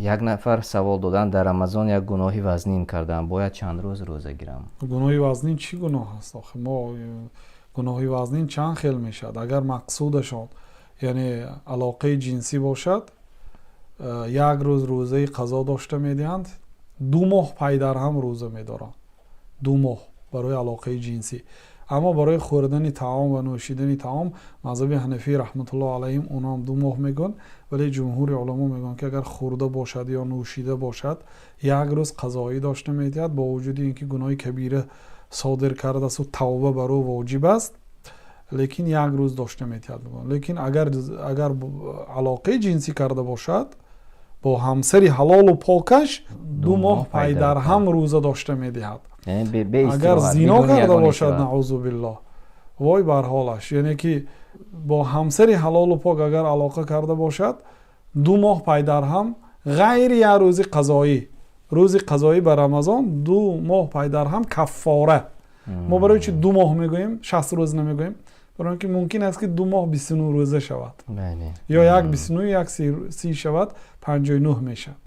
Як нафар савол доданд: дар Рамазон як гуноҳи вазнин кардам, бояд чанд рӯз рӯза гирам? Гуноҳи вазнин чӣ гуноҳ аст охе? Мо гуноҳи вазнин чанд хел мешавад. Агар мақсудашон, яъне, алоқаи ҷинсӣ бошад, як рӯз рӯзаи қазо дошта медиҳанд, 2 моҳ пай дар ҳам рӯза медоранд, 2 моҳ барои алоқаи ҷинсӣ. Аммо барои хӯрдани таом ва нӯшидани таом, мазҳаби ҳанафӣ, раҳматуллоҳи алайҳим, онҳо ҳам 2 моҳ мегӯянд, вале ҷумҳури уламо мегӯянд, ки агар хӯрда бошад ё нӯшида бошад, як рӯз қазоӣ дошта медиҳад, бо вуҷуди инки гуноҳи кабира содир кардааст ва тавба бар ӯ воҷиб аст, лекин як рӯз дошта медиҳад. Лекин агар алоқаи ҷинсӣ карда бошад бо ҳамсари ҳалолу покаш, 2 моҳ пай дар ҳам рӯза дошта медиҳад. Агар зино карда бошад, наъузу биллоҳ, вой бар ҳолаш. Яъне ки бо ҳамсари ҳалолу пок агар алоқа карда бошад, 2 моҳ пай дар ҳам, ғайри як рӯзи қазоӣ, рӯзи қазоӣ ба Рамазон, 2 моҳ пай дар ҳам каффора. Мо барои чи 2 моҳ мегӯем, 60 рӯз намегӯем? Барои ки мумкин аст, ки 2 моҳ 29 рӯза шавад ё як 29, як 30 шавад, 59 мешавад.